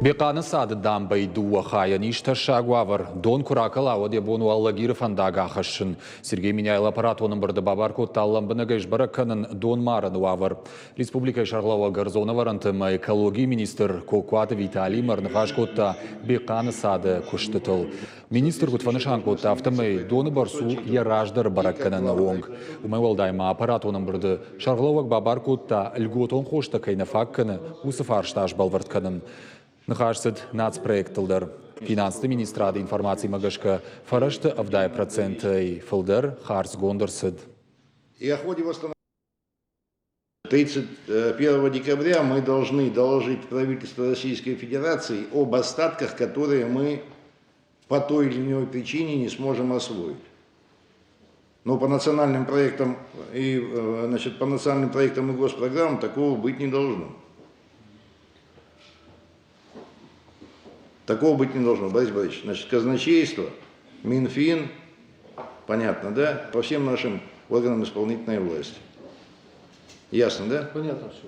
Бехъаны цады дамбӕйы дыууӕ хайӕн ис тӕссаг уавӕр. Дон куы ракӕла, уӕд йӕ бон у Алагиры фӕндаг ахӕссын. Сергей Меняйло аппаратон ӕмбырды бабар кодта лӕмбынӕгӕй сбӕрӕг кӕнын донмарыны уавӕр. Республикӕйы сӕргълӕууӕг ӕрдзон ӕвӕрӕнты ӕмӕ экологийы министр Кокуаты Виталимӕ ӕрныхас кодта Бехъаны цады куыстытыл. Министр куыд фӕнысан кодта, афтӕмӕй доны бӕрц у йӕ раздӕры бӕрӕггӕнӕны онг. Уымӕй уӕлдай ма аппаратон ӕмбырды сӕргълӕууӕг бабар кодта, льготон хостӕ кӕй нӕ фаг кӕны, уыцы фарста сбӕлвырд кӕнын. Ныхас цыд нацпроекттыл дӕр. Финансты министрады информацимӕ гӕсгӕ, фӕрӕзты 70 процентӕй фылдӕр хардзгонд ӕрцыд. 31 декабря мы должны доложить правительству Российской Федерации об остатках, которые мы по той или иной причине не сможем освоить. Но по национальным проектам и, значит, по национальным проектам и госпрограммам такого быть не должно. Такого быть не должно, Борис Борисович. Значит, казначейство, Минфин, понятно, да? По всем нашим органам исполнительной власти. Ясно, да? Понятно все.